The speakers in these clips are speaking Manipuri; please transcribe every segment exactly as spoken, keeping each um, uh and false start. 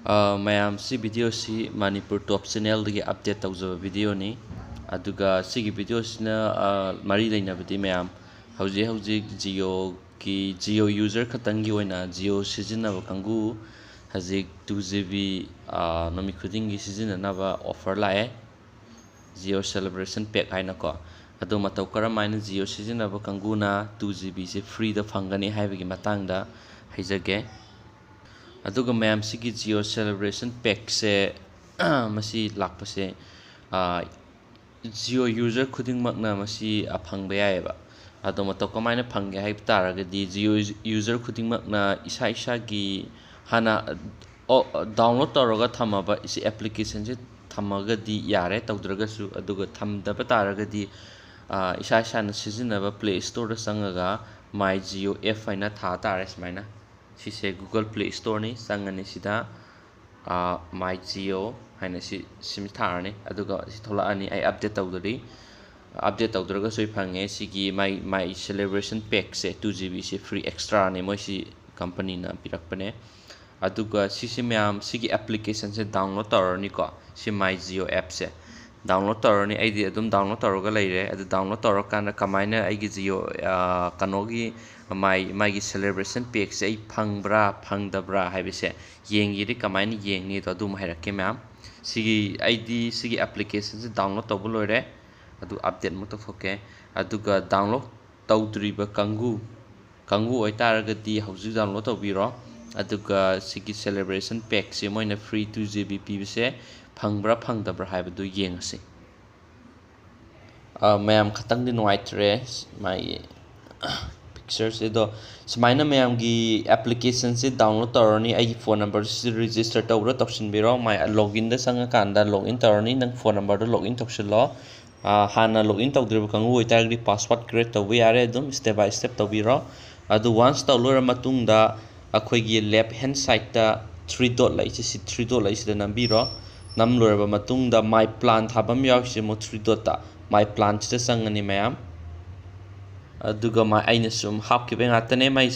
ꯑ, ꯃꯌꯥꯝ, ꯁꯤ video ꯁꯤ ꯃꯅꯤꯄꯨꯔ ꯇꯣꯞ ꯆꯦꯅꯦꯜꯗꯒꯤ ꯑꯞꯗꯦꯠ ꯇꯧꯖꯕ video ꯅꯤ꯫ ꯑꯗꯨꯒ ꯁꯤꯒꯤ video ꯁꯤꯅ, ꯑ, ꯃꯔꯤ ꯂꯩꯅꯕꯗꯤ, ꯃꯌꯥꯝ, ꯍꯧꯖꯤꯛ ꯍꯧꯖꯤꯛ ꯖꯤꯑꯣꯒꯤ, ꯖꯤꯑꯣ user ꯈꯛꯇꯪꯒꯤ ꯑꯣꯏꯅ, ꯖꯤꯑꯣ ꯁꯤꯖꯤꯟꯅꯕ ꯀꯥꯡꯕꯨ ꯍꯧꯖꯤꯛ two G B, ꯑ, ꯅꯨꯃꯤꯠ ꯈꯨꯗꯤꯡꯒꯤ ꯁꯤꯖꯤꯟꯅꯅꯕ offer ꯂꯥꯛꯑꯦ, ꯖꯤꯑꯣ celebration pack ꯍꯥꯏꯅꯀꯣ꯫ ꯑꯗꯣ ꯃꯇꯧ ꯀꯔꯝ ꯍꯥꯏꯅ ꯖꯤꯑꯣ ꯁꯤꯖꯤꯟꯅꯕ ꯀꯥꯡꯕꯨꯅ two G B ꯁꯦ free ꯗ ꯐꯪꯒꯅꯤ ꯍꯥꯏꯕꯒꯤ ꯃꯇꯥꯡꯗ ꯍꯥꯏꯖꯒꯦ꯫ ꯑꯗꯨꯒ ꯃꯌꯥꯝ, ꯁꯤꯒꯤ ꯖꯤꯑꯣ celebration pack ꯁꯦ, ꯃꯁꯤ ꯂꯥꯛꯄꯁꯦ, ꯑ, ꯖꯤꯑꯣ user ꯈꯨꯗꯤꯡꯃꯛꯅ ꯃꯁꯤ, ꯑ, ꯐꯪꯕ ꯌꯥꯏꯑꯕ꯫ ꯑꯗꯣ ꯃꯇꯧ ꯀꯃꯥꯏꯅ ꯐꯪꯒꯦ ꯍꯥꯏꯕ ꯇꯥꯔꯒꯗꯤ, ꯖꯤꯑꯣ user ꯈꯨꯗꯤꯡꯃꯛꯅ ꯏꯁꯥ ꯏꯁꯥꯒꯤ ꯍꯥꯟꯅ, ꯑꯣ, download ꯇꯧꯔꯒ ꯊꯝꯃꯕ ꯁꯤ application ꯁꯦ ꯊꯝꯃꯒꯗꯤ ꯌꯥꯔꯦ, ꯇꯧꯗ꯭ꯔꯒꯁꯨ꯫ ꯑꯗꯨꯒ ꯊꯝꯗꯕ ꯇꯥꯔꯒꯗꯤ, ꯑ, ꯏꯁꯥ ꯏꯁꯥꯅ ꯁꯤꯖꯤꯟꯅꯕ Play Store ꯗ ꯆꯪꯉꯒ My Jio app ꯍꯥꯏꯅ ꯊꯥ ꯇꯥꯔꯦ ꯁꯨꯃꯥꯏꯅ꯫ ꯁꯤꯁꯦ Google Play Store ꯅꯤ, ꯆꯪꯉꯅꯤ ꯁꯤꯗ꯫ ꯑ, My Jio ꯍꯥꯏꯅ ꯁꯤ, ꯁꯤꯝ ꯊꯥꯔꯅꯤ, ꯑꯗꯨꯒ ꯁꯤ ꯊꯣꯛꯂꯛꯑꯅꯤ꯫ ꯑꯩ ꯑꯞꯗꯦꯠ ꯇꯧꯗ꯭ꯔꯤ, ꯑꯞꯗꯦꯠ ꯇꯧꯗ꯭ꯔꯒꯁꯨ ꯑꯩ ꯐꯪꯉꯦ꯫ ꯁꯤꯒꯤ My, My Celebration Pack say two G B say free extra ꯅꯦ, ꯃꯣꯏ ꯁꯤ company ꯅ ꯄꯤꯔꯛꯄꯅꯦ꯫ ꯑꯗꯨꯒ ꯁꯤꯁꯦ, ꯃꯌꯥꯝ, ꯁꯤꯒꯤ application ꯁꯦ download ꯇꯧꯔꯅꯤꯀꯣ, ꯁꯤ My Jio app say download ꯇꯧꯔꯅꯤ꯫ ꯑꯩꯗꯤ ꯑꯗꯨꯝ download ꯇꯧꯔꯒ ꯂꯩꯔꯦ꯫ ꯑꯗꯨ download ꯇꯧꯔꯀꯥꯟꯗ ꯀꯃꯥꯏꯅ ꯑꯩꯒꯤ Jio, ꯑ, ꯀꯩꯅꯣꯒꯤ, My, My ꯒꯤ celebration pack ꯁꯦ ꯑꯩ ꯐꯪꯕ꯭ꯔꯥ ꯐꯪꯗꯕ꯭ꯔꯥ ꯍꯥꯏꯕꯁꯦ ꯌꯦꯡꯒꯦꯗꯤ ꯀꯃꯥꯏꯅ ꯌꯦꯡꯅꯤ ꯑꯗꯣ ꯑꯗꯨꯝ ꯍꯥꯏꯔꯛꯀꯦ, ꯃꯌꯥꯝ꯫ ꯁꯤꯒꯤ, ꯑꯩꯗꯤ ꯁꯤꯒꯤ application ꯁꯦ download ꯇꯧꯕ ꯂꯣꯏꯔꯦ꯫ ꯑꯗꯨ ꯑꯞꯗꯦꯠ ꯑꯃꯨꯛ ꯇꯧꯊꯣꯛꯀꯦ꯫ ꯑꯗꯨꯒ download ꯇꯧꯗ꯭ꯔꯤꯕ ꯀꯥꯡꯕꯨ, ꯀꯥꯡꯕꯨ ꯑꯣꯏꯇꯥꯔꯒꯗꯤ ꯍꯧꯖꯤꯛ download ꯇꯧꯕꯤꯔꯣ꯫ ꯑꯗꯨꯒ ꯁꯤꯒꯤ celebration pack ꯁꯦ ꯃꯣꯏꯅ free two G B ꯄꯤꯕꯁꯦ ꯐꯪꯕ꯭ꯔꯥ ꯐꯪꯗꯕ꯭ꯔꯥ ꯍꯥꯏꯕꯗꯨ ꯌꯦꯡꯉꯁꯤ꯫ ꯑ, ꯃꯌꯥꯝ, ꯈꯇꯪꯗꯤ ꯅꯨꯡꯉꯥꯏꯇ꯭ꯔꯦ ꯃꯥꯒꯤ picture ꯁꯦ꯫ ꯑꯗꯣ ꯁꯨꯃꯥꯏꯅ ꯃꯌꯥꯝꯒꯤ application ꯁꯦ download ꯇꯧꯔꯅꯤ꯫ ꯑꯩꯒꯤ phone number ꯁꯤ register ꯇꯧꯕ꯭ꯔꯥ ꯇꯧꯁꯤꯟꯕꯤꯔꯣ꯫ My login ꯗ ꯆꯪꯉꯀꯥꯟꯗ login ꯇꯧꯔꯅꯤ꯫ ꯅꯪ phone number ꯗꯣ login ꯇꯧꯁꯤꯜꯂꯣ꯫ ꯑ, ꯍꯥꯟꯅ login ꯇꯧꯗ꯭ꯔꯤꯕ ꯀꯥꯡꯕꯨ ꯑꯣꯏꯇꯥꯔꯒꯗꯤ password create ꯇꯧꯕ ꯌꯥꯔꯦ꯫ ꯑꯗꯨꯝ step by step ꯇꯧꯕꯤꯔꯣ꯫ ꯑꯗꯨ once ꯇꯧ ꯂꯣꯏꯔ ꯃꯇꯨꯡꯗ ꯑꯩꯈꯣꯏꯒꯤ left hand side ꯇ three dot ꯂꯩꯁꯦ, ꯁꯤ three dot ꯂꯩꯁꯤꯗ ꯅꯝꯕꯤꯔꯣ꯫ ꯅꯝ ꯂꯣꯏꯔꯕ ꯃꯇꯨꯡꯗ My Plan ꯊꯥꯕ ꯑꯃ ꯌꯥꯎꯔꯤꯁꯦ ꯑꯃꯨꯛ three dot ꯇ, My Plan ꯁꯤꯗ ꯆꯪꯉꯅꯤ, ꯃꯌꯥꯝ꯫ ꯑꯗꯨꯒ ꯃꯥ-, ꯑꯩꯅ ꯁꯨꯝ ꯍꯥꯞꯈꯤꯕ ꯉꯥꯛꯇꯅꯦ꯫ ꯃꯥꯏ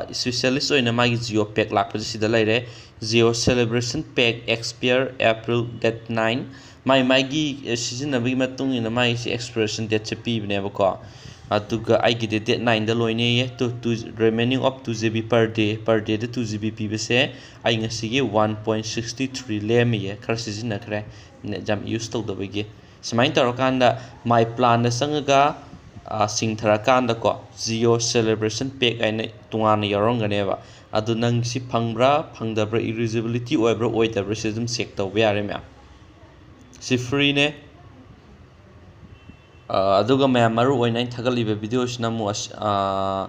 ꯏꯁꯄꯤꯁꯦꯂꯤꯁ ꯑꯣꯏꯅ ꯃꯥꯒꯤ Jio pack ꯂꯥꯛꯄꯁꯦ ꯁꯤꯗ ꯂꯩꯔꯦ꯫ Jio celebration pack expire April date nine꯫ ꯃꯥꯏ ꯃꯥꯒꯤ, ꯑꯦ, ꯁꯤꯖꯤꯟꯅꯕꯒꯤ ꯃꯇꯨꯡ ꯏꯟꯅ ꯃꯥꯒꯤꯁꯤ expiration dateꯁꯦ ꯄꯤꯕꯅꯦꯕꯀꯣ꯫ ꯑꯗꯨꯒ ꯑꯩꯒꯤꯗꯤ date nineꯗ ꯂꯣꯏꯅꯩꯌꯦ꯫ Two, two, remaining of two GB per day, per dayꯗ two GB ꯄꯤꯕꯁꯦ ꯑꯩ ꯉꯁꯤꯒꯤ one point sixty three ꯂꯦꯝꯃꯤꯌꯦ, ꯈꯔ ꯁꯤꯖꯤꯟꯅꯈ꯭ꯔꯦ net ꯌꯥꯝ use ꯇꯧꯗꯕꯒꯤ꯫ ꯁꯨꯃꯥꯏꯅ ꯇꯧꯔꯀꯥꯟꯗ My Planꯗ ꯆꯪꯉꯒ, ꯑ, ꯁꯤꯡꯊꯔꯀꯥꯟꯗꯀꯣ, Jio celebration pack ꯍꯥꯏꯅ ꯇꯣꯉꯥꯟꯅ ꯌꯥꯎꯔꯝꯒꯅꯦꯕ꯫ ꯑꯗꯨ ꯅꯪ ꯁꯤ ꯐꯪꯕ꯭ꯔꯥ ꯐꯪꯗꯕ꯭ꯔꯥ, eligibility ꯑꯣꯏꯕ꯭ꯔꯥ ꯑꯣꯏꯗꯕ꯭ꯔꯥ, ꯁꯤ ꯑꯗꯨꯝ check ꯇꯧꯕ ꯌꯥꯔꯦ ꯃꯌꯥꯝ꯫ ꯁꯤ freeꯅꯦ꯫ ꯑ, ꯑꯗꯨꯒ ꯃꯌꯥꯝ, ꯃꯔꯨ ꯑꯣꯏꯅ ꯑꯩꯅ ꯊꯥꯒꯠꯂꯤꯕ videoꯁꯤꯅ ꯑꯃꯨꯛ ꯑꯁ-, ꯑ,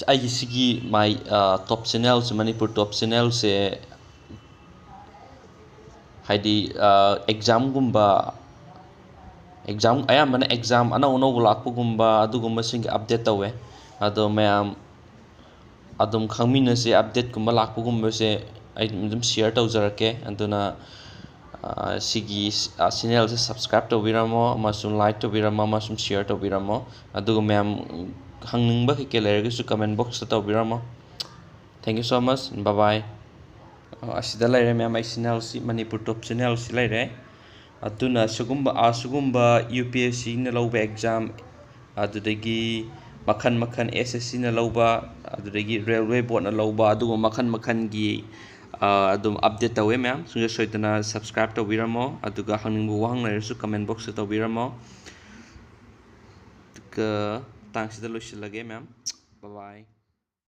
ꯑꯩꯒꯤ ꯁꯤꯒꯤ My, ꯑ, top channelꯁꯦ, ꯃꯅꯤꯄꯨꯔ top channelꯁꯦ, ꯍꯥꯏꯗꯤ, ꯑ, examꯒꯨꯝꯕ, exam, ꯑꯌꯥꯝꯕꯅ exam ꯑꯅꯧ ꯑꯅꯧꯕ ꯂꯥꯛꯄꯒꯨꯝꯕ ꯑꯗꯨꯒꯨꯝꯕꯁꯤꯡꯒꯤ update ꯇꯧꯋꯦ꯫ ꯑꯗꯣ ꯃꯌꯥꯝ ꯑꯗꯨꯝ ꯈꯪꯃꯤꯟꯅꯁꯦ, updateꯀꯨꯝꯕ ꯂꯥꯛꯄꯒꯨꯝꯕꯁꯦ ꯑꯩ ꯑꯗꯨꯝ share ꯇꯧꯖꯔꯛꯀꯦ꯫ ꯑꯗꯨꯅ, ꯑ, ꯁꯤꯒꯤ, ꯑ, channelꯁꯦ subscribe ꯇꯧꯕꯤꯔꯝꯃꯣ ꯑꯃꯁꯨꯡ like ꯇꯧꯕꯤꯔꯝꯃꯣ ꯑꯃꯁꯨꯡ share ꯇꯧꯕꯤꯔꯝꯃꯣ꯫ ꯑꯗꯨꯒ ꯃꯌꯥꯝ ꯍꯪꯅꯤꯡꯕ ꯀꯩꯀꯩ ꯂꯩꯔꯒꯁꯨ comment boxꯇ ꯇꯧꯕꯤꯔꯝꯃꯣ꯫ Thank you so much. Bye bye. ꯑ, ꯑꯁꯤꯗ ꯂꯩꯔꯦ ꯃꯌꯥꯝ, ꯑꯩ channelꯁꯤ, ꯃꯅꯤꯄꯨꯔ top channelꯁꯤ ꯂꯩꯔꯦ꯫ ꯑꯗꯨꯅ ꯁꯤꯒꯨꯝꯕ, ꯑ, ꯁꯤꯒꯨꯝꯕ UPSCꯅ ꯂꯧꯕ exam, ꯑꯗꯨꯗꯒꯤ ꯃꯈꯜ ꯃꯈꯜ SSCꯅ ꯂꯧꯕ, ꯑꯗꯨꯗꯒꯤ railway boardꯅ ꯂꯧꯕ, ꯑꯗꯨꯒꯨꯝꯕ ꯃꯈꯜ ꯃꯈꯜꯒꯤ, ꯑ, ꯑꯗꯨꯝ update ꯇꯧꯋꯦ ꯃꯌꯥꯝ꯫ ꯁꯨꯡꯁꯣꯏ ꯁꯣꯏꯗꯅ subscribe ꯇꯧꯕꯤꯔꯝꯃꯣ, ꯑꯗꯨꯒ ꯍꯪꯅꯤꯡꯕ ꯋꯥꯍꯪ ꯂꯩꯔꯁꯨ comment boxꯇ ꯇꯧꯕꯤꯔꯝꯃꯣ꯫ ꯑꯗꯨꯒ ꯃꯇꯥꯡꯁꯤꯗ ꯂꯣꯏꯁꯤꯜꯂꯒꯦ ꯃꯌꯥꯝ꯫ Bye bye.